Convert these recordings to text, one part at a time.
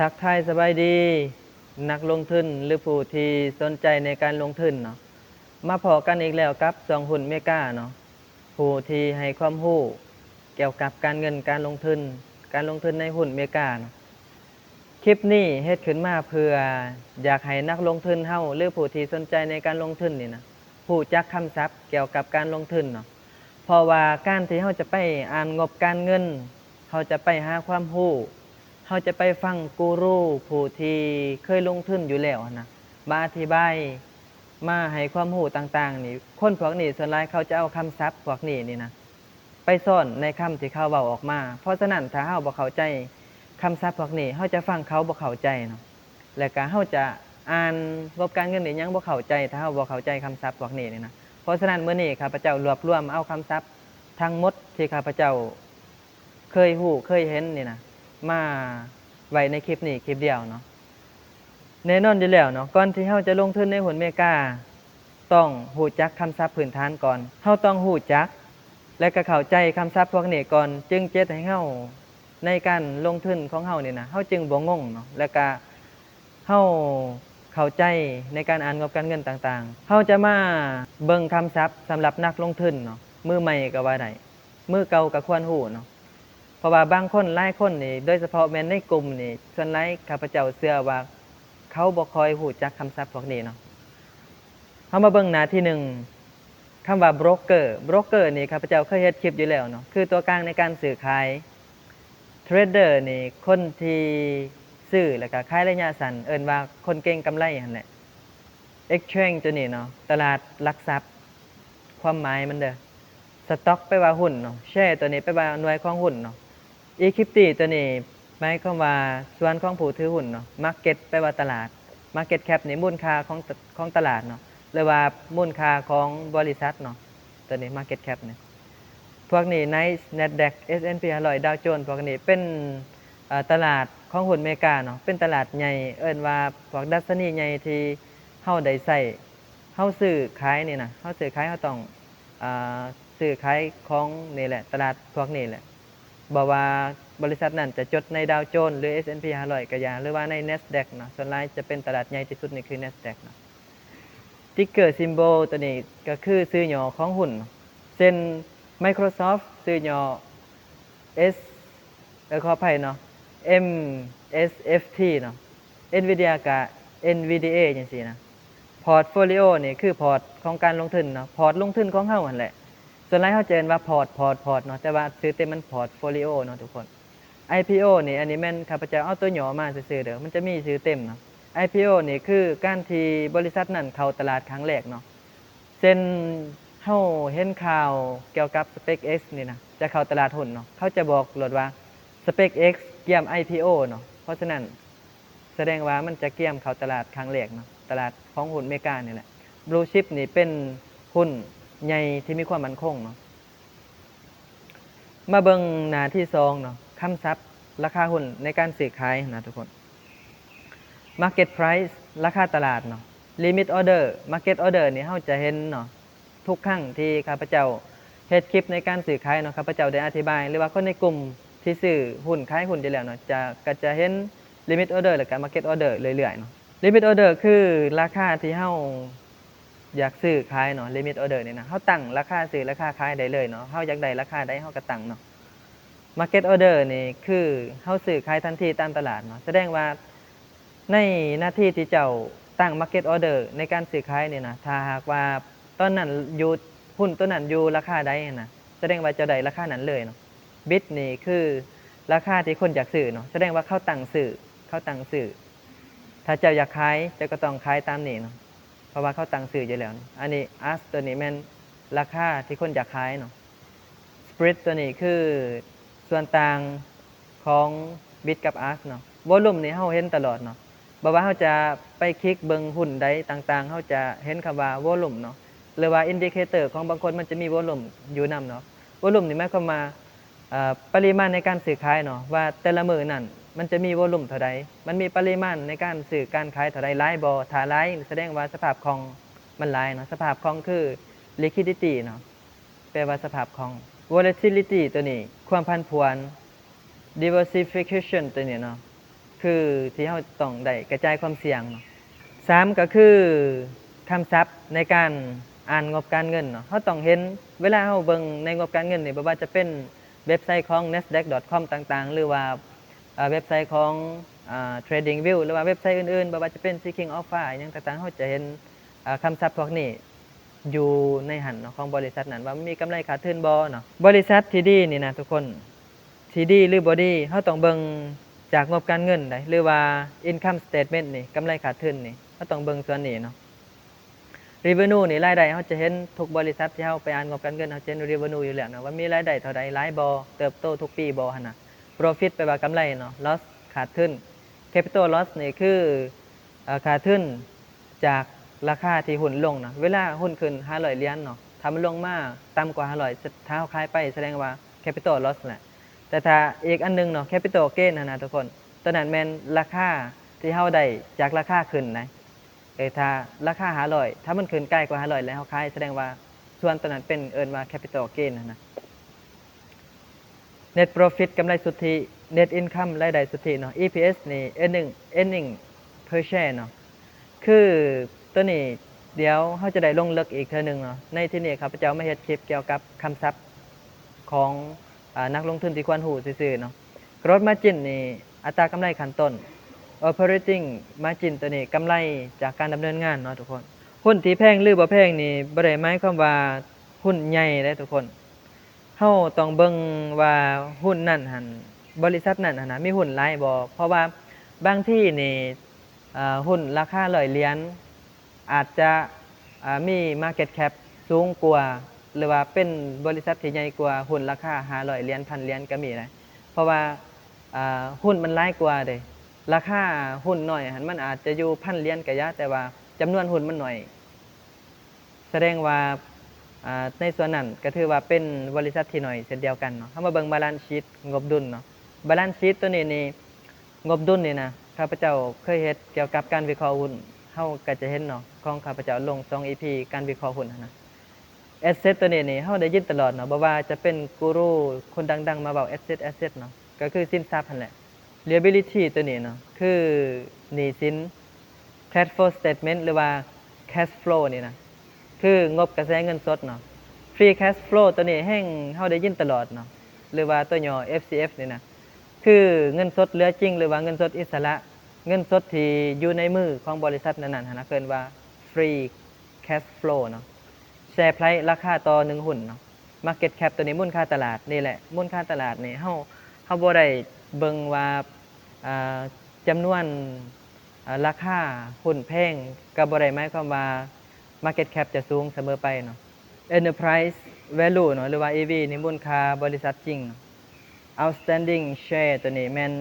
ທັກທາຍສະບາຍດີ ນັກລົງທຶນ ຫຼື ຜູ້ທີ່ສົນໃຈໃນການລົງທຶນເນາະ, ມາພໍ້ກັນອີກແລ້ວກັບຊ່ອງຫຸ້ນເມກາເນາະ, ຜູ້ທີ່ໃຫ້ຄວາມຮູ້ກ່ຽວກັບການເງິນການລົງທຶນ, ການລົງທຶນໃນຫຸ້ນເມກາເນາະ. ຄລິບນີ້ເຮັດຂຶ້ນມາເພື່ອຢາກໃຫ້ນັກລົງທຶນເຮົາ ຫຼື ຜູ້ທີ່ສົນໃຈໃນການລົງທຶນນີ້ນະ ຮູ້ຈັກຄຳສັບກ່ຽວກັບການລົງທຶນເນາະ. ເພາະວ່າການທີ່ເຮົາຈະໄປອ່ານງົບການເງິນ, ເຮົາຈະໄປຫາຄວາມຮູ້, ເຮົາຈະໄປຟັງກູຣູຜູ້ທີ່ເຄີຍລົງທຶນຢູ່ແລ້ວຫັ້ນນະ ມາອະທິບາຍ, ມາໃຫ້ຄວາມຮູ້ຕ່າງໆນີ້, ຄົນພວກນີ້ສ່ວນຫຼາຍເຂົາຈະເອົາຄຳສັບພວກນີ້ນີ້ນະ ໄປຊ້ອນໃນຄຳທີ່ເຂົາເວົ້າອອກມາ. ເພາະສະນັ້ນ ຖ້າເຮົາບໍ່ເຂົ້າໃຈຄຳສັບພວກນີ້, ເຮົາຈະຟັງເຂົາບໍ່ເຂົ້າໃຈເນາະ. ແລະກະເຮົາຈະອ່ານງົບການເງິນອີ່ຫຍັງບໍ່ເຂົ້າໃຈ ຖ້າເຮົາບໍ່ເຂົ້າໃຈຄຳສັບພວກນີ້ນີ້ນະ. ເພາະສະນັ້ນ ມື້ນີ້ຂ້າພະເຈົ້າລວບລວມເອົາຄຳສັບທັງໝົດທີ່ຂ້າພະເຈົ້າເຄີຍຮູ້ເຄີຍເຫັນນີ້ນະ ມາໄວ້ໃນຄລິບນີ້ຄລິບດຽວເນາະ. ແນ່ນອນຢູ່ແລ້ວເນາະ, ກ່ອນທີ່ເຮົາຈະລົງທຶນໃນຫຸ້ນເມກາ ຕ້ອງຮູ້ຈັກຄຳສັບພື້ນຖານກ່ອນ. ເຮົາຕ້ອງຮູ້ຈັກ ແລະກະເຂົ້າໃຈຄຳສັບພວກນີ້ກ່ອນ ຈຶ່ງຈະເຮັດໃຫ້ເຮົາ ໃນການລົງທຶນຂອງເຮົານີ້ນະ ເຮົາຈຶ່ງບໍ່ງົງເນາະ ແລະກະເຮົາເຂົ້າໃຈໃນການອ່ານງົບການເງິນຕ່າງໆ. ເຮົາຈະມາເບິ່ງຄຳສັບສຳລັບນັກລົງທຶນເນາະ, ມືໃໝ່ກໍວ່າໄດ້, ມືເກົ່າກໍຄວນຮູ້ເນາະ. ເພາະວ່າບາງຄົນ ຫຼາຍຄົນນີ້ ໂດຍສະເພາະແມ່ນໃນກຸ່ມນີ້ ສ່ວນຫຼາຍຂ້າພະເຈົ້າເຊື່ອວ່າເຂົາບໍ່ຄ່ອຍຮູ້ຈັກຄຳສັບພວກນີ້ເນາະ. ເຮົາມາເບິ່ງໜ້າທີໜຶ່ງ ຄຳວ່າໂບຣກເກີ. ໂບຣກເກີນີ້ຂ້າພະເຈົ້າເຄີຍເຮັດຄລິບຢູ່ແລ້ວເນາະ, ຄືຕົວກາງໃນການຊື້ຂາຍ. ເທຣດເດີນີ້ຄົນທີ່ຊື້ແລ້ວກະຂາຍໄລຍະສັ້ນ, ເອີ້ນວ່າຄົນເກັງກຳໄລຫັ້ນແຫຼະ. ເອັກສະເຊນຈ໌ ໂຕນີ້ເນາະ, ຕະຫຼາດຫຼັກຊັບ ຄວາມໝາຍມັນເດີ. ສະຕັອກແປວ່າຫຸ້ນເນາະ, ແຊໂຕນີ້ແປວ່າໜ່ວຍຂອງຫຸ້ນເນາະ. ອີຄວິດຕີ້ໂຕນີ້ໝາຍຄວາມວ່າສ່ວນຂອງຜູ້ຖືຫຸ້ນເນາະ. ມາເກັດແປວ່າຕະຫຼາດ, ມາເກັດແຄັບນີ້ມູນຄ່າຂອງ ຂອງຕະຫຼາດເນາະ ຫຼືວ່າມູນຄ່າຂອງບໍລິສັດເນາະ. ໂຕນີ້ມາເກັດແຄັບນີ້ ພວກນີ້ ໄນສ໌ ແນດແດັກ ເອສແອນພີຫ້າຮ້ອຍ ດາວໂຈນ ພວກນີ້ເປັນ ເອີ ຕະຫຼາດຂອງຫຸ້ນເມກາເນາະ, ເປັນຕະຫຼາດໃຫຍ່ ເອີ້ນວ່າພວກດັດຊະນີໃຫຍ່ທີ່ເຮົາໄດ້ໃຊ້ ເຮົາຊື້ຂາຍນີ້ນະ, ເຮົາຊື້ຂາຍ ເຮົາຕ້ອງ ອາ ຊື້ຂາຍຂອງນີ້ແຫຼະ, ຕະຫຼາດພວກນີ້ແຫຼະ. ບໍ່ວ່າບໍລິສັດນັ້ນຈະຈົດໃນດາວໂຈນ ຫຼື ເອສແອນພີຫ້າຮ້ອຍກໍຢ່າ ຫຼືວ່າໃນ ແນດແດັກ ເນາະ, ສ່ວນຫຼາຍຈະເປັນຕະຫຼາດໃຫຍ່ທີ່ສຸດນີ້ຄື ແນດແດັກ ເນາະ. ຕິກເກີ ຊິມໂບ ໂຕນີ້ກໍຄືຊື່ຫຍໍ້ຂອງຫຸ້ນ ເຊັ່ນ ໄມໂຄຣຊອບ ຊື່ຫຍໍ້ ເອສ ເອີ ຂໍອະໄພເນາະ ເອັມເອສເອັຟທີ ເນາະ, ເອັນວີເດຍກະ ເອັນວີດີເອ ຈັ່ງຊີ້ນະ. ພອດໂຟລີໂອນີ້ຄືພອດຂອງການລົງທຶນເນາະ, ພອດລົງທຶນຂອງເຮົາຫັ້ນແຫຼະ. ສ່ວນຫຼາຍເຮົາຈະເອີ້ນວ່າພອດ ພອດ ພອດເນາະ, ແຕ່ວ່າຊື່ເຕັມມັນພອດໂຟລີໂອເນາະທຸກຄົນ. ໄອພີໂອນີ້ ອັນນີ້ແມ່ນຂ້າພະເຈົ້າເອົາຕົວຫຍໍ້ມາຊື່ໆເດີ, ມັນຈະມີຊື່ເຕັມເນາະ. ໄອພີໂອນີ້ຄືການທີ່ບໍລິສັດນັ້ນເຂົ້າຕະຫຼາດຄັ້ງແລກເນາະ. ເຊັ່ນ ເຮົາເຫັນຂ່າວກ່ຽວກັບ SpaceX ນີ້ນະ ຈະເຂົ້າຕະຫຼາດຫຸ້ນເນາະ, ເຂົາຈະບອກໂລດວ່າ SpaceX ກຽມ ໄອພີໂອ ເນາະ. ເພາະສະນັ້ນ ສະແດງວ່າມັນຈະກຽມເຂົ້າຕະຫຼາດຄັ້ງແລກເນາະ, ຕະຫຼາດຂອງຫຸ້ນເມການີ້ແຫຼະ. Blue Chip ນີ້ເປັນຫຸ້ນໃຫຍ່ທີ່ມີຄວາມໝັ້ນຄົງເນາະ. ມາເບິ່ງໜ້າທີສອງເນາະ, ຄຳສັບລາຄາຫຸ້ນໃນການຊື້ຂາຍນະທຸກຄົນ. Market Price ລາຄາຕະຫຼາດເນາະ, Limit Order Market Order ນີ້ເຮົາຈະເຫັນເນາະ, ທຸກຄັ້ງທີ່ຂ້າພະເຈົ້າເຮັດຄລິບໃນການຊື້ຂາຍເນາະ, ຂ້າພະເຈົ້າໄດ້ອະທິບາຍ ຫຼືວ່າຄົນໃນກຸ່ມທີ່ຊື້ຫຸ້ນຂາຍຫຸ້ນຢູ່ແລ້ວເນາະ ຈະ ກໍຈະເຫັນ Limit Order ແລ້ວກໍ Market Order ເລື້ອຍໆເນາະ. Limit Order ຄືລາຄາທີ່ເຮົາຢາກຊື້ຂາຍເນາະ, Limit Order ນີ້ນະ ເຮົາຕັ້ງລາຄາຊື້ລາຄາຂາຍໄດ້ເລີຍເນາະ, ເຮົາຢາກໄດ້ລາຄາໃດເຮົາກໍຕັ້ງເນາະ. Market Order ນີ້ຄືເຮົາຊື້ຂາຍທັນທີຕາມຕະຫຼາດເນາະ, ສະແດງວ່າ ໃນນາທີທີ່ເຈົ້າຕັ້ງ Market Order ໃນການຊື້ຂາຍນີ້ນະ, ຖ້າຫາກວ່າຕອນນັ້ນຢູ່ ຫຸ້ນໂຕນັ້ນຢູ່ລາຄາໃດຫັ້ນນະ, ສະແດງວ່າເຈົ້າໄດ້ລາຄານັ້ນເລີຍເນາະ. Bid ນີ້ຄືລາຄາທີ່ຄົນຢາກຊື້ເນາະ, ສະແດງວ່າເຂົາຕັ້ງຊື້ ເຂົາຕັ້ງຊື້. ຖ້າເຈົ້າຢາກຂາຍ ເຈົ້າກໍຕ້ອງຂາຍຕາມນີ້ເນາະ, ເພາະວ່າເຂົາຕັ້ງຊື້ຢູ່ແລ້ວເນາະ. ອັນນີ້ Ask ໂຕນີ້ແມ່ນລາຄາທີ່ຄົນຢາກຂາຍເນາະ. Spread ໂຕນີ້ຄືສ່ວນຕ່າງຂອງ Bid ກັບ Ask ເນາະ. Volume ນີ້ເຮົາເຫັນຕະຫຼອດເນາະ, ບໍ່ວ່າເຮົາຈະໄປຄລິກເບິ່ງຫຸ້ນໃດຕ່າງໆ ເຮົາຈະເຫັນຄຳວ່າ Volume ເນາະ, ຫຼືວ່າ Indicator ຂອງບາງຄົນມັນຈະມີ Volume ຢູ່ນຳເນາະ. Volume ນີ້ໝາຍຄວາມວ່າ ເອີ ປະລິມານໃນການຊື້ຂາຍເນາະ, ວ່າແຕ່ລະມື້ນັ້ນມັນຈະມີ Volume ເທົ່າໃດ, ມັນມີປະລິມານໃນການຊື້ການຂາຍເທົ່າໃດ, ຫຼາຍບໍ່? ຖ້າຫຼາຍ ສະແດງວ່າສະພາບຄ່ອງມັນຫຼາຍເນາະ, ສະພາບຄ່ອງຄື Liquidity ເນາະ. ແປວ່າສະພາບຄ່ອງ. Volatility ໂຕນີ້ ຄວາມຜັນຜວນ. Diversification ໂຕນີ້ເນາະ, ຄືທີ່ເຮົາຕ້ອງໄດ້ກະຈາຍຄວາມສ່ຽງເນາະ. ສາມ ກໍຄືຄຳສັບໃນການອ່ານງົບການເງິນເນາະ. ເຮົາຕ້ອງເຫັນ ເວລາເຮົາເບິ່ງໃນງົບການເງິນນີ້ ບໍ່ວ່າຈະເປັນເວັບໄຊຂອງ Nasdaq dot com ຕ່າງໆ ຫຼືວ່າ ເອີ ເວັບໄຊຂອງ ເອີ TradingView ຫຼືວ່າເວັບໄຊອື່ນໆ ບໍ່ວ່າຈະເປັນ Seeking Alpha ຫຍັງຕ່າງໆ ເຮົາຈະເຫັນ ເອີ ຄຳສັບພວກນີ້ຢູ່ໃນຫັ້ນເນາະ ຂອງບໍລິສັດນັ້ນ ວ່າມັນມີກຳໄລຂາດທຶນບໍ່ເນາະ. ບໍລິສັດທີ່ດີນີ້ນະທຸກຄົນ ທີ່ດີຫຼືບໍ່ດີ ເຮົາຕ້ອງເບິ່ງຈາກງົບການເງິນໃດ ຫຼືວ່າ income statement ນີ້ ກຳໄລຂາດທຶນນີ້ ເຮົາຕ້ອງເບິ່ງສ່ວນນີ້ເນາະ. Revenue ນີ້ ລາຍໄດ້ ເຮົາຈະເຫັນທຸກບໍລິສັດທີ່ເຮົາໄປອ່ານງົບການເງິນ ເຮົາຈະເຫັນ revenue ຢູ່ແລ້ວເນາະ ວ່າມີລາຍໄດ້ເທົ່າໃດ ຫຼາຍບໍ່ ເຕີບໂຕທຸກປີບໍ່ຫັ້ນນະ. Profit ແປວ່າກຳໄລເນາະ loss ຂາດທຶນ. Capital loss ນີ້ຄື ເອີ ຂາດທຶນຈາກລາຄາທີ່ຮຸ້ນລົງນະ. ເວລາຮຸ້ນຂຶ້ນຫ້າຮ້ອຍຫຼຽນເນາະ ຖ້າມັນລົງມາຕ່ຳກວ່າຫ້າຮ້ອຍ ຖ້າເຮົາຂາຍໄປ ສະແດງວ່າ capital loss ແຫຼະ. ແຕ່ຖ້າອີກອັນໜຶ່ງເນາະ capital gain ຫັ້ນນະທຸກຄົນ ໂຕນັ້ນແມ່ນລາຄາທີ່ເຮົາໄດ້ຈາກລາຄາຂຶ້ນນະ. ເອີ ຖ້າລາຄາຫ້າຮ້ອຍ ຖ້າມັນຂຶ້ນກາຍກວ່າຫ້າຮ້ອຍແລ້ວເຮົາຂາຍ ສະແດງວ່າສ່ວນໂຕນັ້ນເປັນ ເອີ້ນວ່າ capital gain ຫັ້ນນະ. Net profit ກຳໄລສຸດທິ, net income ລາຍໄດ້ສຸດທິເນາະ, EPS ນີ້ earning earning per share ເນາະ. ຄືໂຕນີ້ດຽວເຮົາຈະໄດ້ລົງເລິກອີກເທື່ອໜຶ່ງເນາະ. ໃນທີ່ນີ້ຂ້າພະເຈົ້າມາເຮັດຄລິບກ່ຽວກັບຄຳສັບຂອງ ອາ ນັກລົງທຶນທີ່ຄວນຮູ້ຊື່ໆເນາະ. Gross margin ນີ້ອັດຕາກຳໄລຂັ້ນຕົ້ນ, operating margin ໂຕນີ້ກຳໄລຈາກການດຳເນີນງານເນາະທຸກຄົນ. ຫຸ້ນທີ່ແພງຫຼືບໍ່ແພງນີ້ບໍ່ໄດ້ໝາຍຄວາມວ່າຫຸ້ນໃຫຍ່ເດ້ທຸກຄົນ. ເຮົາຕ້ອງເບິ່ງວ່າຫຸ້ນນັ້ນຫັ້ນ ບໍລິສັດນັ້ນຫັ້ນນະ ມີຫຸ້ນຫຼາຍບໍ່? ເພາະວ່າບາງທີນີ້ ອາ ຫຸ້ນລາຄາຮ້ອຍຫຼຽນ ອາດຈະ ອາ ມີ market cap ສູງກວ່າ ຫຼືວ່າເປັນບໍລິສັດທີ່ໃຫຍ່ກວ່າຫຸ້ນລາຄາຫ້າຮ້ອຍຫຼຽນ ພັນຫຼຽນກໍມີໄດ໋. ເພາະວ່າ ອາ ຫຸ້ນມັນຫຼາຍກວ່າເດ້. ລາຄາຫຸ້ນໜ້ອຍຫັ້ນ ມັນອາດຈະຢູ່ພັນຫຼຽນກໍຢ່າ ແຕ່ວ່າຈຳນວນຫຸ້ນມັນໜ້ອຍ ສະແດງວ່າ ອາ ໃນສ່ວນນັ້ນກໍຖືວ່າເປັນບໍລິສັດທີ່ໜ້ອຍເຊັ່ນດຽວກັນເນາະ. ເຮົາມາເບິ່ງ balance sheet ງົບດຸນເນາະ. Balance sheet ໂຕນີ້ນີ້ ງົບດຸນນີ້ນະ ຂ້າພະເຈົ້າເຄີຍເຮັດກ່ຽວກັບການວິເຄາະຫຸ້ນ ເຮົາກໍຈະເຫັນເນາະ ຂອງຂ້າພະເຈົ້າລົງສອງ ອີພີ ການວິເຄາະຫຸ້ນຫັ້ນນະ. Asset ໂຕນີ້ນີ້ ເຮົາໄດ້ຍິນຕະຫຼອດເນາະ ບໍ່ວ່າຈະເປັນກູຣູຄົນດັງໆມາເວົ້າ asset asset ເນາະ ກໍຄືສິນຊັບຫັ້ນແຫຼະ. Liability ໂຕນີ້ເນາະ ຄືໜີ້ສິນ. Cash flow statement ຫຼືວ່າ cash flow ນີ້ນະ ຄືງົບກະແສເງິນສົດເນາະ. Free cash flow ໂຕນີ້ແຮ່ງເຮົາໄດ້ຍິນຕະຫຼອດເນາະ ຫຼືວ່າຕົວຫຍໍ້ FCF ນີ້ນະ ຄືເງິນສົດເຫຼືອຈິງ ຫຼືວ່າເງິນສົດອິດສະຫຼະ, ເງິນສົດທີ່ຢູ່ໃນມືຂອງບໍລິສັດນັ້ນໆຫັ້ນນະ ເອີ້ນວ່າ free cash flow ເນາະ. Share price ລາຄາຕໍ່ໜຶ່ງຫຸ້ນເນາະ. Market cap ໂຕນີ້ມູນຄ່າຕະຫຼາດນີ້ແຫຼະ. ມູນຄ່າຕະຫຼາດນີ້ ເຮົາ ເຮົາບໍ່ໄດ້ເບິ່ງວ່າ ອາ ຈຳນວນ ອາ ລາຄາຫຸ້ນແພງ ກໍບໍ່ໄດ້ໝາຍຄວາມວ່າ market cap ຈະສູງສະເໝີໄປເນາະ. Enterprise value ເນາະ ຫຼືວ່າ EV ນີ້ ມູນຄ່າບໍລິສັດຈິງເນາະ. Outstanding share ໂຕນີ້ແມ່ນ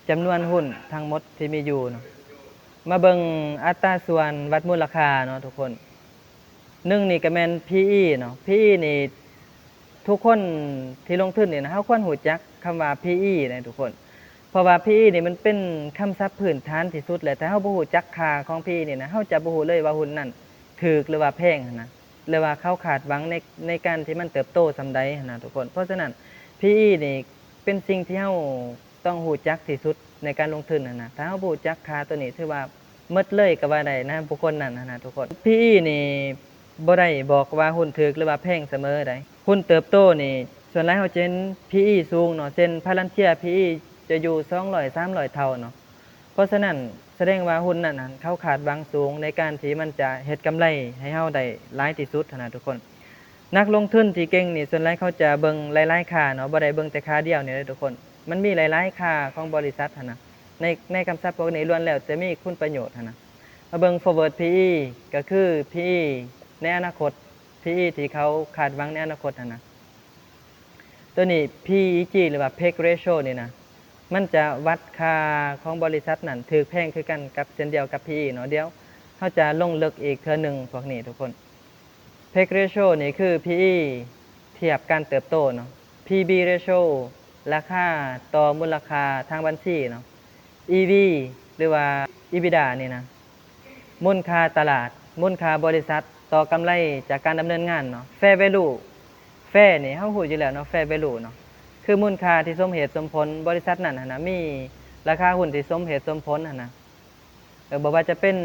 ຈຳນວນຫຸ້ນທັງໝົດທີ່ມີຢູ່ເນາະ. ມາເບິ່ງອັດຕາສ່ວນວັດມູນລະຄ່າເນາະທຸກຄົນ. ໜຶ່ງນີ້ກໍແມ່ນ PE ເນາະ. PE ນີ້ທຸກຄົນທີ່ລົງທຶນນີ້ນະ ເຮົາຄວນຮູ້ຈັກຄຳວ່າ PE ນະທຸກຄົນ. ເພາະວ່າ PE ນີ້ມັນເປັນຄຳສັບພື້ນຖານທີ່ສຸດແຫຼະ. ຖ້າເຮົາບໍ່ຮູ້ຈັກຄ່າຂອງ PE ນີ້ນະ ເຮົາຈະບໍ່ຮູ້ເລີຍວ່າຫຸ້ນນັ້ນຖືກ ຫຼືວ່າແພງຫັ້ນນະ. ຫຼືວ່າເຂົາຄາດຫວັງໃນ ໃນການທີ່ມັນເຕີບໂຕສ່ຳໃດຫັ້ນນະທຸກຄົນ. ເພາະສະນັ້ນ PE ນີ້ເປັນສິ່ງທີ່ເຮົາຕ້ອງຮູ້ຈັກທີ່ສຸດໃນການລົງທຶນຫັ້ນນະ. ຖ້າເຮົາບໍ່ຮູ້ຈັກຄ່າໂຕນີ້ ຖືວ່າໝົດເລີຍກໍວ່າໄດ້ນະ ບຸກຄົນນັ້ນຫັ້ນນະທຸກຄົນ. PE ນີ້ບໍ່ໄດ້ບອກວ່າຫຸ້ນຖືກ ຫຼືວ່າແພງສະເໝີໃດ. ຫຸ້ນເຕີບໂຕນີ້ ສ່ວນຫຼາຍເຮົາຈະເຫັນ PE ສູງເນາະ, ເຊັ່ນ Palantir PE ຈະຢູ່ສອງຮ້ອຍ ສາມຮ້ອຍເທົ່າເນາະ. ເພາະສະນັ້ນ ສະແດງວ່າຫຸ້ນນັ້ນຫັ້ນ ເຂົາຄາດຫວັງສູງໃນການທີ່ມັນຈະເຮັດກຳໄລໃຫ້ເຮົາໄດ້ຫຼາຍທີ່ສຸດຫັ້ນນະທຸກຄົນ. ນັກລົງທຶນທີ່ເກັ່ງນີ້ ສ່ວນຫຼາຍເຂົາຈະເບິ່ງຫຼາຍໆຄ່າເນາະ, ບໍ່ໄດ້ເບິ່ງແຕ່ຄ່າດຽວນີ້ເດ້ທຸກຄົນ. ມັນມີຫຼາຍໆຄ່າຂອງບໍລິສັດຫັ້ນນະ. ໃນ ໃນຄຳສັບພວກນີ້ລ້ວນແລ້ວແຕ່ມີຄຸນປະໂຫຍດຫັ້ນນະ. ມາເບິ່ງ forward PE ກໍຄື PE ໃນອະນາຄົດ, PE ທີ່ເຂົາຄາດຫວັງໃນອະນາຄົດຫັ້ນນະ. ໂຕນີ້ PEG ຫຼືວ່າ PEG ratio ນີ້ນະ ມັນຈະວັດຄ່າຂອງບໍລິສັດນັ້ນຖືກແພງຄືກັນກັບ ເຊັ່ນດຽວກັບ PE ເນາະ. ດຽວເຮົາຈະລົງເລິກອີກເທື່ອໜຶ່ງພວກນີ້ທຸກຄົນ. PEG ratio ນີ້ຄື PE ທຽບການເຕີບໂຕເນາະ, PB ratio ລາຄາຕໍ່ມູນລະຄ່າທາງບັນຊີເນາະ, EV ຫຼືວ່າ ເອບີດີເອ ນີ້ນະ ມູນຄ່າຕະຫຼາດ, ມູນຄ່າບໍລິສັດຕໍ່ກຳໄລຈາກການດຳເນີນງານເນາະ. Fair value, fair ນີ້ເຮົາຮູ້ຢູ່ແລ້ວເນາະ, fair value ເນາະ ຄືມູນຄ່າທີ່ສົມເຫດສົມຜົນ. ບໍລິສັດນັ້ນຫັ້ນນະ ມີ ລາຄາຫຸ້ນທີ່ສົມເຫດສົມຜົນຫັ້ນນະ. ເອີ ບໍ່ວ່າຈະເປັນ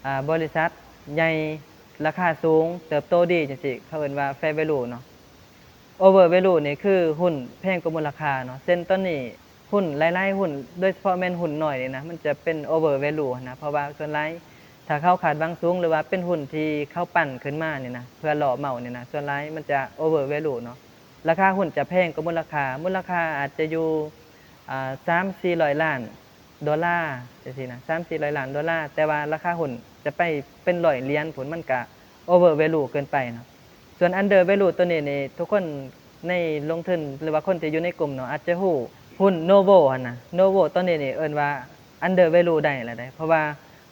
ອ່າ ບໍລິສັດໃຫຍ່ ລາຄາສູງ ເຕີບໂຕດີ ຈັ່ງຊີ້ ເຂົາເອີ້ນວ່າ fair value ເນາະ. Over value ນີ້ຄືຫຸ້ນແພງກວ່າມູນລະຄ່າເນາະ. ເຊັ່ນຕອນນີ້ຫຸ້ນຫຼາຍໆຫຸ້ນ ໂດຍສະເພາະແມ່ນຫຸ້ນນ້ອຍນີ້ນະ ມັນຈະເປັນ over value ຫັ້ນນະ ເພາະວ່າສ່ວນຫຼາຍ ຖ້າເຂົາຄາດຫວັງສູງ ຫຼືວ່າເປັນຫຸ້ນທີ່ເຂົາປັ້ນຂຶ້ນມານີ້ນະ ເພື່ອຫຼໍ້ເມົານີ້ນະ ສ່ວນຫຼາຍມັນຈະ over value ເນາະ. ລາຄາຫຸ້ນຈະແພງກວ່າມູນລະຄ່າ, ມູນລະຄ່າອາດຈະຢູ່ ອ່າ ສາມສີ່ຮ້ອຍລ້ານໂດລາ ຈັ່ງຊີ້ນະ ສາມສີ່ຮ້ອຍລ້ານໂດລາ, ແຕ່ວ່າລາຄາຫຸ້ນຈະໄປເປັນຮ້ອຍຫຼຽນພຸ້ນ ມັນກະ over value ເກີນໄປເນາະ. ສ່ວນ under value ໂຕນີ້ນີ້ ທຸກຄົນໃນລົງທຶນ ຫຼືວ່າຄົນທີ່ຢູ່ໃນກຸ່ມເນາະ ອາດຈະຮູ້ຫຸ້ນ Novo ຫັ້ນນະ. Novo ຕອນນີ້ນີ້ເອີ້ນວ່າ under value ໄດ້ແລ້ວເດ້ ເພາະວ່າ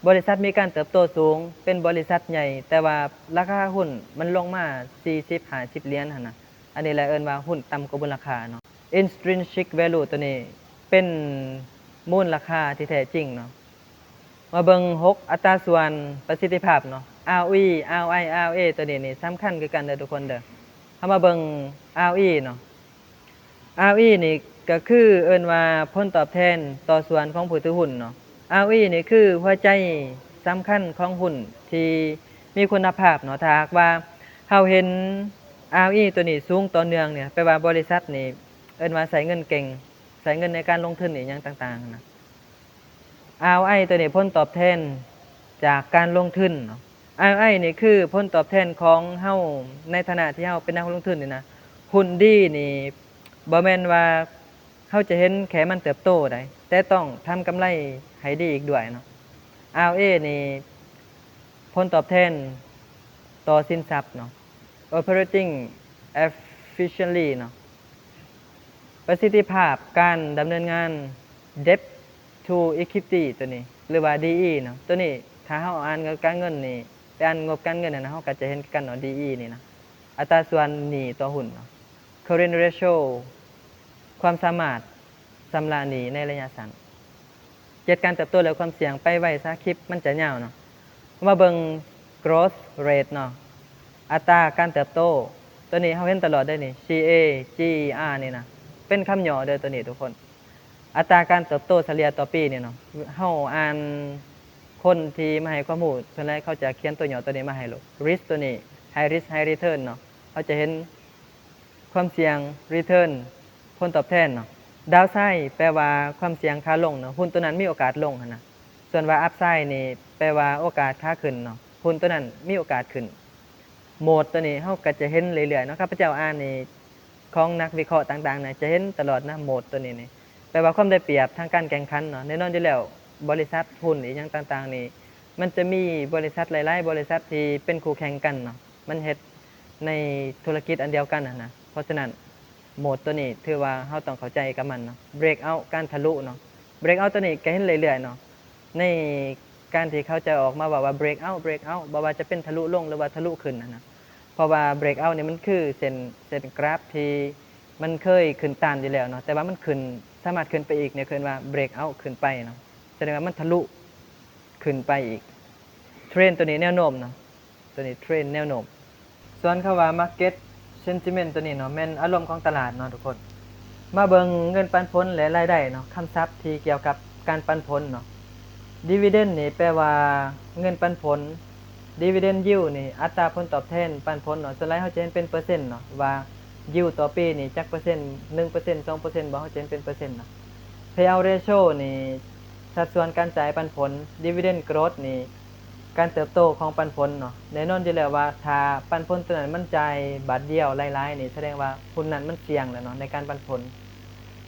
ບໍລິສັດມີການເຕີບໂຕສູງ ເປັນບໍລິສັດໃຫຍ່ ແຕ່ວ່າລາຄາຫຸ້ນມັນລົງມາສີ່ສິບ ຫ້າສິບຫຼຽນຫັ້ນນະ. ອັນນີ້ແຫຼະເອີ້ນວ່າຫຸ້ນຕ່ຳກວ່າມູນລະຄ່າເນາະ. Intrinsic value ໂຕນີ້ເປັນມູນລະຄ່າທີ່ແທ້ຈິງເນາະ. ມາເບິ່ງຫົກ ອັດຕາສ່ວນປະສິດທິພາບເນາະ. ROE ROI ROA ໂຕນີ້ນີ້ສຳຄັນຄືກັນເດີທຸກຄົນເດີ. ເຮົາມາເບິ່ງ ROE ເນາະ. ROE ນີ້ກະຄືເອີ້ນວ່າຜົນຕອບແທນຕໍ່ສ່ວນຂອງຜູ້ຖືຫຸ້ນເນາະ. ROE ນີ້ຄືຫົວໃຈສຳຄັນຂອງຫຸ້ນທີ່ມີຄຸນນະພາບເນາະ. ຖ້າຫາກວ່າເຮົາເຫັນ ROE ໂຕນີ້ສູງຕໍ່ເນື່ອງນີ້ ແປວ່າບໍລິສັດນີ້ເອີ້ນວ່າໃຊ້ເງິນເກັ່ງ ໃຊ້ເງິນໃນການລົງທຶນອີ່ຫຍັງຕ່າງໆນະ. ROI ໂຕນີ້ຜົນຕອບແທນຈາກການລົງທຶນເນາະ. ROI ນີ້ຄືຜົນຕອບແທນຂອງເຮົາໃນຖານະທີ່ເຮົາເປັນນັກລົງທຶນນີ້ນະ. ຫຸ້ນດີນີ້ບໍ່ແມ່ນວ່າເຮົາຈະເຫັນແຄ່ມັນເຕີບໂຕໄດ໋ ແຕ່ຕ້ອງທຳກຳໄລໃຫ້ດີອີກດ້ວຍເນາະ. ROA ນີ້ຜົນຕອບແທນຕໍ່ສິນຊັບເນາະ. Operating efficiency ເນາະ. ປະສິດທິພາບການດຳເນີນງານ Debt to Equity ໂຕນີ້ ຫຼືວ່າ DE ເນາະ. ໂຕນີ້ຖ້າເຮົາອ່ານງານການເງິນນີ້ ໄປອ່ານງົບການເງິນຫັ້ນນະ ເຮົາກະຈະເຫັນຄືກັນເນາະ DE ນີ້ນະ. ອັດຕາສ່ວນໜີ້ຕໍ່ຫຸ້ນເນາະ. Current ratio ຄວາມສາມາດຊຳລະໜີ້ໃນໄລຍະສັ້ນ. ເຈັດ ການເຕີບໂຕ ແລະ ຄວາມສ່ຽງ. ໄປໄວຊະ ຄລິບມັນຈະຍາວເນາະ. ເຮົາມາເບິ່ງ growth rate ເນາະ ອັດຕາການເຕີບໂຕ. ໂຕນີ້ເຮົາເຫັນຕະຫຼອດເດ້ນີ້ CAGR ນີ້ນະ ເປັນຄຳຫຍໍ້ເດີໂຕນີ້ທຸກຄົນ. ອັດຕາການເຕີບໂຕສະເລ່ຍຕໍ່ປີນີ້ເນາະ. ເຮົາອ່ານຄົນທີ່ມາໃຫ້ຄວາມຮູ້ ສ່ວນຫຼາຍເຂົາຈະຂຽນຕົວຫຍໍ້ໂຕນີ້ມາໃຫ້ໂລດ. Risk ໂຕນີ້ High Risk High Return ເນາະ. ເຮົາຈະເຫັນ ຄວາມສ່ຽງ return ຜົນຕອບແທນເນາະ. Downside ແປວ່າຄວາມສ່ຽງຂາລົງເນາະ ຫຸ້ນໂຕນັ້ນມີໂອກາດລົງຫັ້ນນະ. ສ່ວນວ່າ Upside ນີ້ແປວ່າໂອກາດຂາຂຶ້ນເນາະ ຫຸ້ນໂຕນັ້ນມີໂອກາດຂຶ້ນ. Moat ໂຕນີ້ເຮົາກະຈະເຫັນເລື້ອຍໆເນາະ. ຂ້າພະເຈົ້າອ່ານນີ້ຂອງນັກວິເຄາະຕ່າງໆນະ ຈະເຫັນຕະຫຼອດນະ moat ໂຕນີ້ນີ້ ແປວ່າຄວາມໄດ້ປຽບທາງການແຂ່ງຂັນເນາະ. ແນ່ນອນຢູ່ແລ້ວ ບໍລິສັດຫຸ້ນອີ່ຫຍັງຕ່າງໆນີ້ ມັນຈະມີບໍລິສັດຫຼາຍໆບໍລິສັດທີ່ເປັນຄູ່ແຂ່ງກັນເນາະ. ມັນເຮັດໃນທຸລະກິດອັນດຽວກັນຫັ້ນນະ. ເພາະສະນັ້ນ moat ໂຕນີ້ຖືວ່າເຮົາຕ້ອງເຂົ້າໃຈກັບມັນເນາະ. Breakout ການທະລຸເນາະ. Breakout ໂຕນີ້ກະເຫັນເລື້ອຍໆເນາະ ໃນການທີ່ເຂົາຈະອອກມາເວົ້າວ່າ breakout breakout ບໍ່ວ່າຈະເປັນທະລຸລົງ ຫຼືວ່າທະລຸຂຶ້ນຫັ້ນນະ. ເພາະວ່າ breakout ນີ້ມັນຄືເສັ້ນ ເສັ້ນກຣາຟທີ່ມັນເຄີຍຂຶ້ນຕ້ານຢູ່ແລ້ວເນາະ ແຕ່ວ່າມັນຂຶ້ນ ສາມາດຂຶ້ນໄປອີກນີ້ ເອີ້ນວ່າ breakout ຂຶ້ນໄປເນາະ. ສະແດງວ່າມັນທະລຸຂຶ້ນໄປອີກ. Trend ໂຕນີ້ແນວໂນ້ມເນາະ. ໂຕນີ້ trend ແນວໂນ້ມ. ສ່ວນຄຳວ່າ market sentiment ໂຕນີ້ເນາະ ແມ່ນອາລົມຂອງຕະຫຼາດເນາະທຸກຄົນ. ມາເບິ່ງເງິນປັນຜົນ ແລະ ລາຍໄດ້ເນາະ. ຄຳສັບທີ່ກ່ຽວກັບການປັນຜົນເນາະ. Dividend ນີ້ແປວ່າເງິນປັນຜົນ. Dividend yield ນີ້ອັດຕາຜົນຕອບແທນປັນຜົນເນາະ. ສ່ວນຫຼາຍເຮົາຈະເຫັນເປັນເປີເຊັນເນາະ ວ່າ yield ຕໍ່ປີນີ້ຈັກເປີເຊັນ ໜຶ່ງເປີເຊັນ ສອງເປີເຊັນບໍ່ ເຮົາຈະເຫັນເປັນເປີເຊັນເນາະ. Payout ratio ນີ້ ສັດສ່ວນການຈ່າຍປັນຜົນ. Dividend growth ນີ້ ການເຕີບໂຕຂອງປັນຜົນເນາະ. ແນ່ນອນຢູ່ແລ້ວວ່າ ຖ້າປັນຜົນໂຕນັ້ນມັນຈ່າຍບາດດຽວຫຼາຍໆນີ້ ສະແດງວ່າຫຸ້ນນັ້ນມັນສ່ຽງແລ້ວເນາະ ໃນການປັນຜົນ.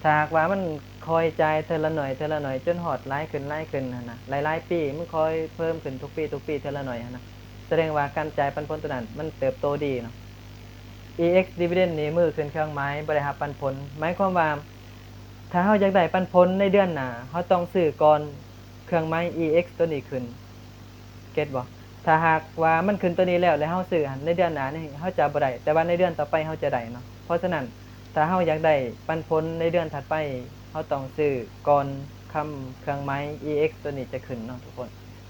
ຖ້າຫາກວ່າມັນຄ່ອຍຈ່າຍເທື່ອລະໜ້ອຍ ເທື່ອລະໜ້ອຍ ຈົນຮອດຫຼາຍຂຶ້ນ ຫຼາຍຂຶ້ນຫັ້ນນະ ຫຼາຍໆປີ ມັນຄ່ອຍເພີ່ມຂຶ້ນທຸກປີ ທຸກປີ ເທື່ອລະໜ້ອຍຫັ້ນນະ ສະແດງວ່າການຈ່າຍປັນຜົນໂຕນັ້ນມັນເຕີບໂຕດີເນາະ. EX dividend ນີ້ມືຂຶ້ນເຄື່ອງໝາຍບໍ່ໄດ້ຮັບປັນຜົນ ໝາຍຄວາມວ່າ ຖ້າເຮົາຢາກໄດ້ປັນຜົນໃນເດືອນໜ້າ ເຮົາຕ້ອງຊື້ກ່ອນເຄື່ອງໝາຍ EX ໂຕນີ້ຂຶ້ນ ເກັດບໍ່? ຖ້າຫາກວ່າມັນຂຶ້ນໂຕນີ້ແລ້ວ ແລ້ວເຮົາຊື້ຫັ້ນ ໃນເດືອນໜ້ານີ້ເຮົາຈະບໍ່ໄດ້ ແຕ່ວ່າໃນເດືອນຕໍ່ໄປເຮົາຈະໄດ້ເນາະ. ເພາະສະນັ້ນ ຖ້າເຮົາຢາກໄດ້ປັນຜົນໃນເດືອນຖັດໄປ ເຮົາຕ້ອງຊື້ກ່ອນຄຳເຄື່ອງໝາຍ EX ໂຕນີ້ຈະຂຶ້ນເນາະທຸກຄົນ.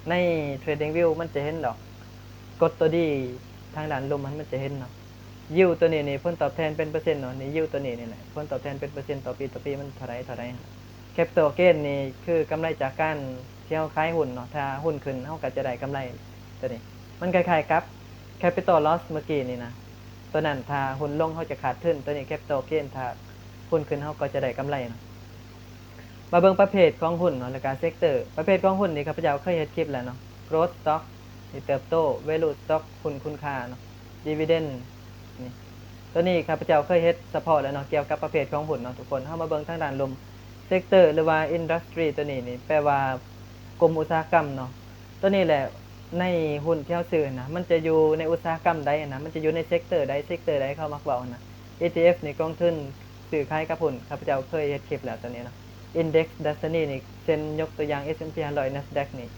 ໃນ TradingView ມັນຈະເຫັນດອກ ກົດໂຕດີທາງດ້ານລຸ່ມຫັ້ນ ມັນຈະເຫັນເນາະ. Yield ໂຕນີ້ນີ້ ຜົນຕອບແທນເປັນເປີເຊັນເນາະ. ນີ້ yield ໂຕນີ້ນີ້ແຫຼະ ຜົນຕອບແທນເປັນເປີເຊັນຕໍ່ປີ ຕໍ່ປີ ມັນເທົ່າໃດ ເທົ່າໃດຫັ້ນ. capital gain ນີ້ຄືກຳໄລຈາກການທີ່ເຮົາຂາຍຫຸ້ນເນາະ, ຖ້າຫຸ້ນຂຶ້ນເຮົາກໍຈະໄດ້ກຳໄລຕົວນີ້. ມັນຄ້າຍໆກັບ capital loss ເມື່ອກີ້ນີ້ນະ, ຕົວນັ້ນຖ້າຫຸ້ນລົງເຮົາຈະຂາດທຶນ, ຕົວນີ້ capital gain ຖ້າຫຸ້ນຂຶ້ນເຮົາກໍຈະໄດ້ກຳໄລເນາະ. ມາເບິ່ງປະເພດຂອງຫຸ້ນເນາະ ແລ້ວກະ sector. ປະເພດຂອງຫຸ້ນນີ້ຂ້າພະເຈົ້າເຄີຍເຮັດຄລິບແລ້ວເນາະ, growth stock ນີ້ເຕີບໂຕ, value stock ຫຸ້ນຄຸນຄ່າເນາະ, dividend ນີ້ ຕົວນີ້ຂ້າພະເຈົ້າເຄີຍເຮັດສະເພາະແລ້ວເນາະ ກ່ຽວກັບປະເພດຂອງຫຸ້ນເນາະທຸກຄົນ. ເຮົາມາເບິ່ງທາງດ້ານລຸ່ມ sector ຫຼືວ່າ industry ຕົວນີ້ນີ້ແປວ່າກຸ່ມອຸດສາຫະກຳເນາະ. ຕົວນີ້ແຫຼະ ໃນຫຸ້ນທີ່ເຮົາຊື້ນະ ມັນຈະຢູ່ໃນອຸດສາຫະກຳໃດນະ, ມັນຈະຢູ່ໃນ sector ໃດ sector ໃດເຂົາມັກເວົ້ານະ. ອີ ທີ ເອັຟ ນີ້ກອງທຶນຊື້ຂາຍກັບຫຸ້ນ, ຂ້າພະເຈົ້າເຄີຍເຮັດຄລິບແລ້ວຕົວນີ້ເນາະ. Index ດັດຊະນີນີ້ ເຊັ່ນຍົກຕົວຢ່າງ S&P ຫ້າຮ້ອຍ Nasdaq ນີ້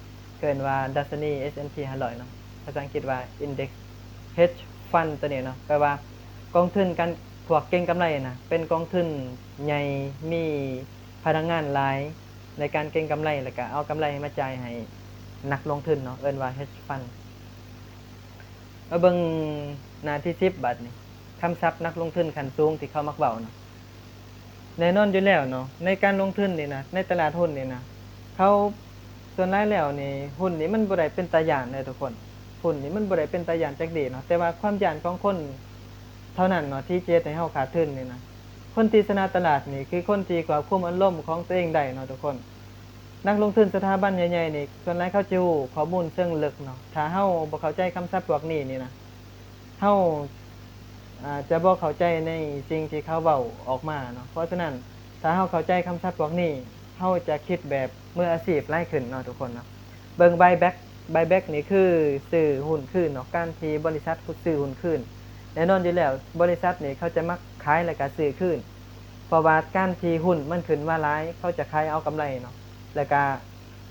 ເອີ້ນວ່າດັດຊະນີ S&P ຫ້າຮ້ອຍເນາະ, ພາສາອັງກິດວ່າ index. Hedge fund ຕົວນີ້ເນາະ ແປວ່າກອງທຶນການ ພວກເກັງກຳໄລນະ ເປັນກອງທຶນໃຫຍ່ ມີພະນັກງານຫຼາຍໃນການເກັງກຳໄລ ແລ້ວກະເອົາກຳໄລມາຈ່າຍໃຫ້ນັກລົງທຶນເນາະ, ເອີ້ນວ່າ hedge fund. ມາເບິ່ງໜ້າທີສິບບາດນີ້, ຄຳສັບນັກລົງທຶນຂັ້ນສູງທີ່ເຂົາມັກເວົ້າເນາະ. ແນ່ນອນຢູ່ແລ້ວເນາະ ໃນການລົງທຶນນີ້ນະ ໃນຕະຫຼາດຫຸ້ນນີ້ນະ ເຂົາ ສ່ວນຫຼາຍແລ້ວນີ້ ຫຸ້ນນີ້ມັນບໍ່ໄດ້ເປັນຕາຢ້ານເດ້ທຸກຄົນ, ຫຸ້ນນີ້ມັນບໍ່ໄດ້ເປັນຕາຢ້ານຈັກດີ້ເນາະ, ແຕ່ວ່າຄວາມຢ້ານຂອງຄົນເທົ່ານັ້ນເນາະ ທີ່ຈະເຮັດໃຫ້ເຮົາຂາດທຶນນີ້ນະ. ຄົນທີ່ຊະນະຕະຫຼາດນີ້ ຄືຄົນທີ່ຄວບຄຸມອາລົມຂອງຕົວເອງໄດ້ເນາະທຸກຄົນ. ນັກລົງທຶນສະຖາບັນໃຫຍ່ໆນີ້ ສ່ວນຫຼາຍເຂົາຈະຮູ້ຂໍ້ມູນເຊີງເລິກເນາະ, ຖ້າເຮົາບໍ່ເຂົ້າໃຈຄຳສັບພວກນີ້ນີ້ນະ ເຮົາ ອາ ຈະບໍ່ເຂົ້າໃຈໃນສິ່ງທີ່ເຂົາເວົ້າອອກມາເນາະ. ເພາະສະນັ້ນ ຖ້າເຮົາເຂົ້າໃຈຄຳສັບພວກນີ້ ເຮົາຈະຄິດແບບມືອາຊີບຫຼາຍຂຶ້ນເນາະທຸກຄົນເນາະ. ເບິ່ງ buyback, buyback ນີ້ຄືຊື້ຫຸ້ນຄືນເນາະ, ການທີ່ບໍລິສັດຊື້ຫຸ້ນຄືນ. ແນ່ນອນຢູ່ແລ້ວ ບໍລິສັດນີ້ເຂົາຈະມັກຂາຍແລ້ວກະຊື້ຄືນ, ເພາະວ່າການທີ່ຫຸ້ນມັນຂຶ້ນມາຫຼາຍ ເຂົາຈະຂາຍເອົາກຳໄລເນາະ, ແລ້ວກະ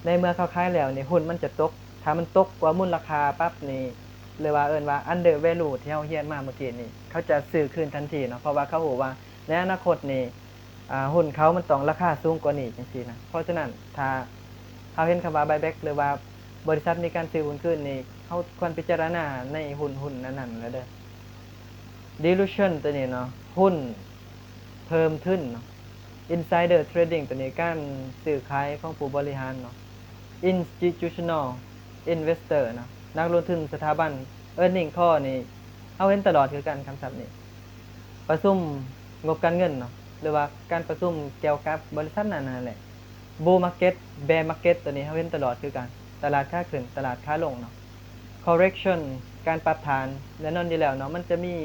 ໃນເມື່ອເຂົາຂາຍແລ້ວນີ້ ຫຸ້ນມັນຈະຕົກ, ຖ້າມັນຕົກກວ່າມູນລະຄ່າປັບນີ້ ຫຼືວ່າເອີ້ນວ່າ under value ທີ່ເຮົາຮຽນມາເມື່ອກີ້ນີ້ ເຂົາຈະຊື້ຄືນທັນທີເນາະ, ເພາະວ່າເຂົາຮູ້ວ່າໃນອະນາຄົດນີ້ ອາ ຫຸ້ນເຂົາມັນຕ້ອງລາຄາສູງກວ່ານີ້ຈັ່ງຊີ້ນະ. ເພາະສະນັ້ນ ຖ້າເຮົາເຫັນຄຳວ່າ buyback ຫຼືວ່າບໍລິສັດມີການຊື້ຫຸ້ນຄືນນີ້ ເຮົາຄວນພິຈາລະນາໃນຫຸ້ນ ຫຸ້ນອັນນັ້ນແລ້ວເດີ້. Dilution ຕົວນີ້ເນາະ, ຫຸ້ນເພີ່ມທຶນເນາະ. Insider trading ຕົວນີ້ ການຊື້ຂາຍຂອງຜູ້ບໍລິຫານເນາະ. Institutional investor ເນາະ, ນັກລົງທຶນສະຖາບັນ. Earning call ນີ້ ເຮົາເຫັນຕະຫຼອດຄືກັນຄຳສັບນີ້. ປະຊຸມງົບການເງິນເນາະ ຫຼືວ່າການປະຊຸມກ່ຽວກັບບໍລິສັດນັ້ນໆແຫຼະ. Bull market, bear market ຕົວນີ້ເຮົາເຫັນຕະຫຼອດຄືກັນ, ຕະຫຼາດຂາຂຶ້ນ ຕະຫຼາດຂາລົງເນາະ. Correction ການປັບຖານ. ແນ່ນອນຢູ່ແລ້ວເນາະ ມັນຈະມີ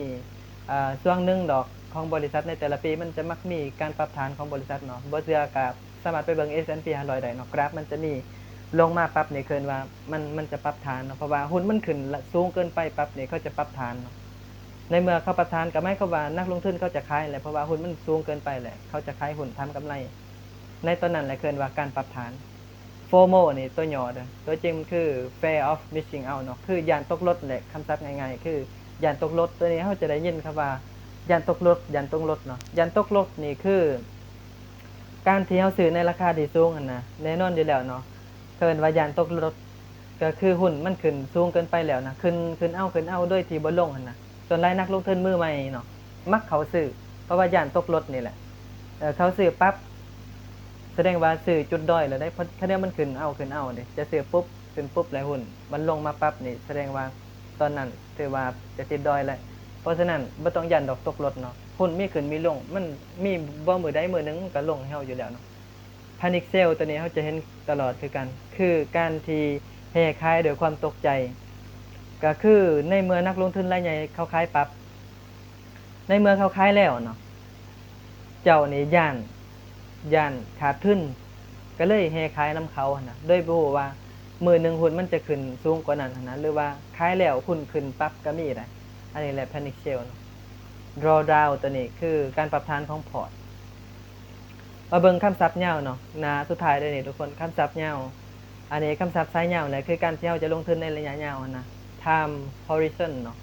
ອາ ຊ່ວງໜຶ່ງດອກຂອງບໍລິສັດໃນແຕ່ລະປີ ມັນຈະມັກມີການປັບຖານຂອງບໍລິສັດເນາະ, ບໍ່ເຊື່ອກະສາມາດໄປເບິ່ງ S&P ຫ້າຮ້ອຍໄດ້ເນາະ, ກຣາຟມັນຈະມີລົງມາປັບນີ້ ເອີ້ນວ່າມັນ ມັນຈະປັບຖານເນາະ, ເພາະວ່າຫຸ້ນມັນຂຶ້ນລະ ສູງເກີນໄປປັບນີ້ ເຂົາຈະປັບຖານເນາະ. ໃນເມື່ອເຂົາປັບຖານ ກໍໝາຍຄວາມວ່ານັກລົງທຶນເຂົາຈະຂາຍແຫຼະ, ເພາະວ່າຫຸ້ນມັນສູງເກີນໄປແຫຼະ ເຂົາຈະຂາຍຫຸ້ນທຳກຳໄລ. ໃນຕອນນັ້ນແຫຼະ ເອີ້ນວ່າການປັບຖານ. FOMO ນີ້ຕົວຫຍໍ້ເດີ້, ຕົວຈິງມັນຄື Fear of Missing Out ເນາະ, ຄືຢ້ານຕົກລົດແຫຼະ, ຄຳສັບງ່າຍໆ ຄືຢ້ານຕົກລົດ. ຕົວນີ້ເຮົາຈະໄດ້ຍິນຄຳວ່າຢ້ານຕົກລົດ, ຢ້ານຕົກລົດເນາະ. ຢ້ານຕົກລົດນີ້ຄືການທີ່ເຮົາຊື້ໃນລາຄາທີ່ສູງຫັ້ນນະ, ແນ່ນອນຢູ່ແລ້ວເນາະ ເອີ້ນວ່າຢ້ານຕົກລົດ ກໍຄືຫຸ້ນມັນຂຶ້ນສູງເກີນໄປແລ້ວນະ, ຂຶ້ນ ຂຶ້ນເອົາ ຂຶ້ນເອົາໂດຍທີ່ບໍ່ລົງຫັ້ນນະ. ສ່ວນຫຼາຍນັກລົງທຶນມືໃໝ່ເນາະ ມັກເຂົ້າຊື້ ເພາະວ່າຢ້ານຕົກລົດນີ້ແຫຼະ. ເອີ ເຂົາຊື້ປັບ ສະແດງວ່າຊື້ຈຸດດອຍແລ້ວເດ້, ຄັນແນວມັນຂຶ້ນເອົາ ຂຶ້ນເອົາເດ້, ຈະຊື້ປຸບ ຂຶ້ນປຸບ ແລ້ວຫຸ້ນມັນລົງມາປັບນີ້ ສະແດງວ່າຕອນນັ້ນຖືວ່າຈະຕິດດອຍແລ້ວ. ເພາະສະນັ້ນ ບໍ່ຕ້ອງຢ້ານດອກຕົກລົດເນາະ, ຫຸ້ນມີຂຶ້ນມີລົງ, ມັນມີບໍ່ມື້ໃດມື້ໜຶ່ງມັນກໍລົງໃຫ້ເຮົາຢູ່ແລ້ວເນາະ. Panic sell ຕົວນີ້ເຮົາຈະເຫັນຕະຫຼອດຄືກັນ, ຄືການທີ່ແຫ່ຂາຍດ້ວຍຄວາມຕົກໃຈ. ກໍຄືໃນເມື່ອນັກລົງທຶນລາຍໃຫຍ່ເຂົາຂາຍປັບ, ໃນເມື່ອເຂົາຂາຍແລ້ວເນາະ, ເຈົ້ານີ້ຢ້ານ ຢ້ານຂາດທຶນ, ກໍເລີຍແຫ່ຂາຍນຳເຂົາຫັ້ນນະ, ໂດຍບໍ່ຮູ້ວ່າມື້ໜຶ່ງຫຸ້ນມັນຈະຂຶ້ນສູງກວ່ານັ້ນຫັ້ນນະ, ຫຼືວ່າຂາຍແລ້ວຫຸ້ນຂຶ້ນປັບກໍມີໄດ໋. ອັນນີ້ແຫຼະ panic sell ເນາະ. Drawdown ຕົວນີ້ຄືການປັບຖານຂອງພອດ. ມາເບິ່ງຄຳສັບຍາວເນາະ, ໜ້າສຸດທ້າຍເລີຍນີ້ທຸກຄົນ, ຄຳສັບຍາວ. ອັນນີ້ຄຳສັບສາຍຍາວແຫຼະ ຄືການທີ່ເຮົາຈະລົງທຶນໃນໄລຍະຍາວຫັ້ນນະ, time horizon ເນາະ,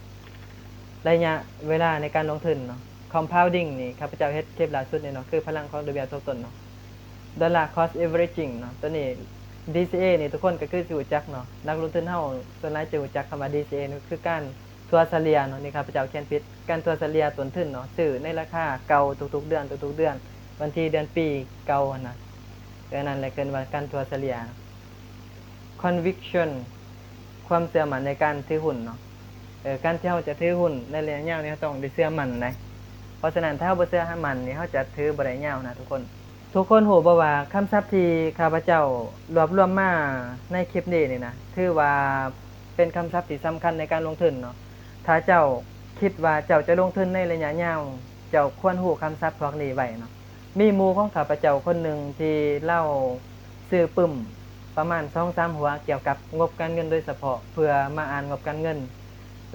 ໄລຍະເວລາໃນການລົງທຶນເນາະ. Compounding ນີ້ຂ້າພະເຈົ້າເຮັດຄລິບລ່າສຸດນີ້ເນາະ, ຄືພະລັງຂອງດອກເບ້ຍທົບຕົ້ນເນາະ. Dollar cost averaging ເນາະ, ຕົວນີ້ DCA ນີ້ທຸກຄົນກໍຄືຊິຮູ້ຈັກເນາະ, ນັກລົງທຶນເຮົາສ່ວນຫຼາຍຈະຮູ້ຈັກຄຳວ່າ DCA ນີ້ຄືການ ຖ້ວຍສະເລ່ຍເນາະ, ນີ້ຂ້າພະເຈົ້າຂຽນຜິດ, ການຖ້ວຍສະເລ່ຍຕົ້ນທຶນເນາະ, ຊື້ໃນລາຄາເກົ່າທຸກໆເດືອນ ທຸກໆເດືອນ, ວັນທີ ເດືອນ ປີເກົ່າຫັ້ນນະ. ເອີ ນັ້ນແຫຼະເອີ້ນວ່າການຖົວສະເລ່ຍ. Conviction ຄວາມເຊື່ອໝັ້ນໃນການຖືຫຸ້ນເນາະ. ເອີ ການທີ່ເຮົາຈະຖືຫຸ້ນໃນໄລຍະຍາວນີ້ ເຮົາຕ້ອງໄດ້ເຊື່ອໝັ້ນນະ. ເພາະສະນັ້ນ ຖ້າເຮົາບໍ່ເຊື່ອໝັ້ນນີ້ ເຮົາຈະຖືບໍ່ໄດ້ຍາວນະທຸກຄົນ. ທຸກຄົນຮູ້ບໍ່ວ່າຄຳສັບທີ່ຂ້າພະເຈົ້າລວບລວມມາໃນຄລິບນີ້ນີ້ນະ ຖືວ່າເປັນຄຳສັບທີ່ສຳຄັນໃນການລົງທຶນເນາະ. ຖ້າເຈົ້າຄິດວ່າເຈົ້າຈະລົງທຶນໃນໄລຍະຍາວ, ເຈົ້າຄວນຮູ້ຄຳສັບພວກນີ້ໄວ້ເນາະ. ມີໝູ່ຂອງຂ້າພະເຈົ້າຄົນໜຶ່ງທີ່ລາວຊື້ປຶ້ມປະມານສອງສາມຫົວກ່ຽວກັບງົບການເງິນໂດຍສະເພາະ ເພື່ອມາອ່ານງົບການເງິນ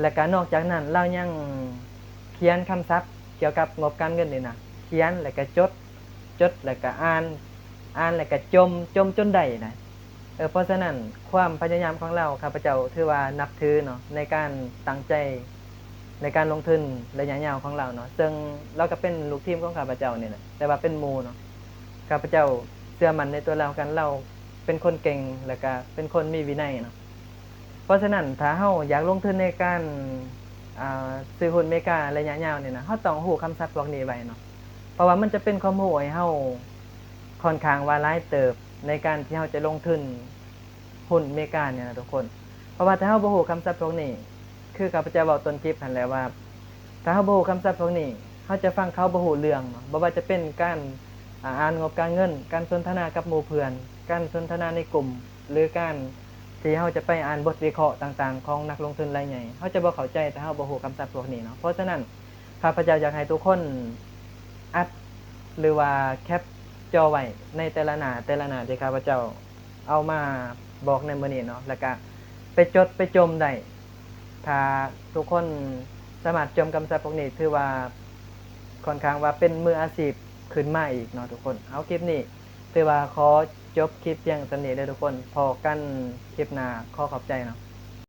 ແລະກະນອກຈາກນັ້ນລາວຍັງຂຽນຄຳສັບກ່ຽວກັບງົບການເງິນນີ້ນະ ຂຽນແລະກະຈົດ, ຈົດແລະກະອ່ານ, ອ່ານແລະກະຈົ່ມ, ຈົ່ມຈົນໄດ້ນະ. ເອີ ເພາະສະນັ້ນ ຄວາມພະຍາຍາມຂອງລາວ ຂ້າພະເຈົ້າຖືວ່ານັບຖືເນາະ ໃນການຕັ້ງໃຈໃນການລົງທຶນໄລຍະຍາວຂອງລາວເນາະ. ເຊິ່ງລາວກໍເປັນລູກທີມຂອງຂ້າພະເຈົ້ານີ້ແຫຼະ ແຕ່ວ່າເປັນໝູ່ເນາະ. ຂ້າພະເຈົ້າເຊື່ອໝັ້ນໃນຕົວລາວກັນ, ລາວເປັນຄົນເກັ່ງ ແລະກະເປັນຄົນມີວິໄນເນາະ. ເພາະສະນັ້ນ ຖ້າເຮົາຢາກລົງທຶນໃນການ ອາ ຊື້ຫຸ້ນເມກາໄລຍະຍາວນີ້ນະ ເຮົາຕ້ອງຮູ້ຄຳສັບພວກນີ້ໄວ້ເນາະ. ເພາະວ່າມັນຈະເປັນຄວາມຮູ້ໃຫ້ເຮົາຂ້ອນຂ້າງວ່າຫຼາຍເຕີບ ໃນການທີ່ເຮົາຈະລົງທຶນຫຸ້ນເມການີ້ນະທຸກຄົນ. ເພາະວ່າຖ້າເຮົາບໍ່ຮູ້ຄຳສັບພວກນີ້ ຄືຂ້າພະເຈົ້າເວົ້າຕົ້ນຄລິບຫັ້ນແຫຼະວ່າ ຖ້າເຮົາບໍ່ຮູ້ຄຳສັບພວກນີ້ ເຮົາຈະຟັງເຂົາບໍ່ຮູ້ເລື່ອງເນາະ. ບໍ່ວ່າຈະເປັນການ ອາ ອ່ານງົບການເງິນ, ການສົນທະນາກັບໝູ່ເພື່ອນ, ການສົນທະນາໃນກຸ່ມ ຫຼື ການທີ່ເຮົາຈະໄປອ່ານບົດວິເຄາະຕ່າງໆຂອງນັກລົງທຶນລາຍໃຫຍ່, ເຮົາຈະບໍ່ເຂົ້າໃຈຖ້າເຮົາບໍ່ຮູ້ຄຳສັບພວກນີ້ເນາະ. ເພາະສະນັ້ນ ຂ້າພະເຈົ້າຢາກໃຫ້ທຸກຄົນອັດ ຫຼືວ່າແຄັບຈໍໄວ້ໃນແຕ່ລະໜ້າ, ແຕ່ລະໜ້າທີ່ຂ້າພະເຈົ້າເອົາມາບອກໃນມື້ນີ້ເນາະ, ແລ້ວກະໄປຈົດໄປຈົ່ມໄດ້. ຖ້າທຸກຄົນສາມາດຈົ່ມຄຳສັບພວກນີ້ ຖືວ່າຂ້ອນຂ້າງວ່າເປັນມືອາຊີບຂຶ້ນມາອີກເນາະທຸກຄົນ. ເອົາ ຄລິບນີ້ຖືວ່າຂໍຈົບຄລິບພຽງສ່ຳນີ້ເດີທຸກຄົນ. ພໍ້ກັນຄລິບໜ້າ. ຂໍຂອບໃຈເນາະ.